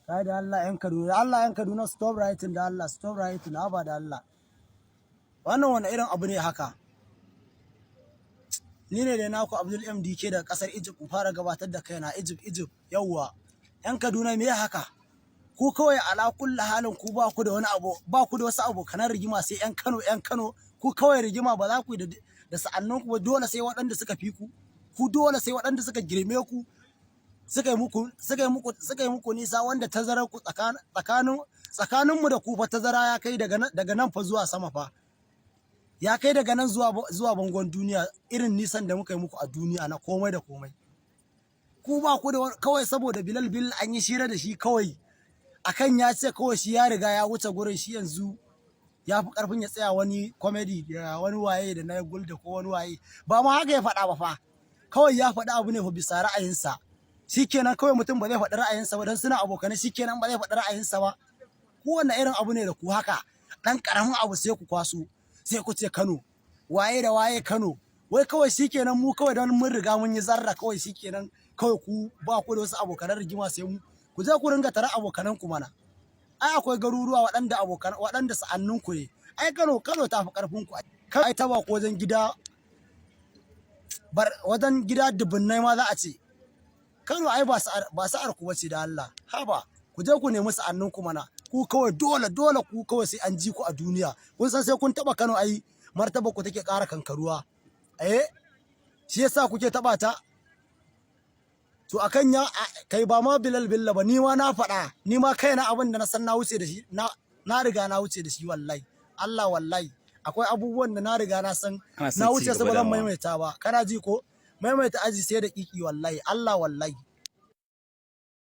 Kai, da Allah yan Kaduna, da Allah yan Kaduna, stop writing, da Allah stop writing. Haba, da Allah, wannan wani irin abu ne haka? Ni ne da naku Abdul MDK daga kasar Egypt. In fara gabatar da kaina, Egypt, Egypt. Yawwa, yan Kaduna, me haka? Ku kawai ala kulli halin ku ba ku da wani abu, ba ku da wasu abokanan rigima sai yan Kano, yan Kano. Ku kawai rigima ba za ku yi da sa'annan ku ba, dole sai waɗanda suka fi ku. Ku dole sai waɗanda suka girme ku, suka yi muku nisa, wanda tazarar ku tsakanin mu da ku fa tazara ya kai daga nan fa zuwa sama fa, ya kai daga nan zuwa bangon duniya, irin nisan da muka yi muku a duniya na komai da komai. Ku ba ku da kawai saboda Bilal Bil an yi shira da shi kawai akan ya ce kawai shi ya riga ya wuce gurin, shi yanzu ya fi karfin ya tsaya wani comedy da wani waye da na gulda ko wani waye. Ba ma haka ya faɗa ba fa, kawai ya faɗi abu ne fa bisa ra'ayinsa. Shikenan, kawai mutum ba zai faɗi ra'ayinsa ba don suna abokanai? Shikenan, ba zai faɗi ra'ayinsa ba? Kowanne irin abu ne da ku haka? Ɗan ƙaramin abu sai ku kwaso, sai ku ce Kano waye da waye, Kano wai. Kawai shikenan, mu kawai don mun riga mun yi zarra, kawai shikenan, kawai ku ba ku da wasu abokanan rigima sai mu. Ku je ku ringa tare abokanan ku mana. Ai akwai garuruwa waɗanda abokan, waɗanda sa'annun ku ne. Ai Kano, Kano ta fi ƙarfin ku. Kai, ta ba ku wajen gida, bar wajen gida dubunnai ma za a ce. Kano ai ba sa'ar ku bace, da Allah. Haba, ku je ku nemi sa'annun ku mana. Ku kawai dole dole ku kawai sai an ji ku a duniya. Kun san sai kun taba Kano ai martaba ku take ƙara kankaruwa. Eh, shi yasa kuke taba ta. To akan ya kai, ba ma Bilal Billa ba, ni ma na faɗa, ni ma kaina abin da na san na wuce da shi, na riga na wuce da shi wallahi. Allah, wallahi akwai abubuwan da na riga na san Ana son na ci wuce su, gaba ba zan dama. maimaita ba. Kana ji ko? Maimaita aji sai da kiki wallahi. Allah, wallahi.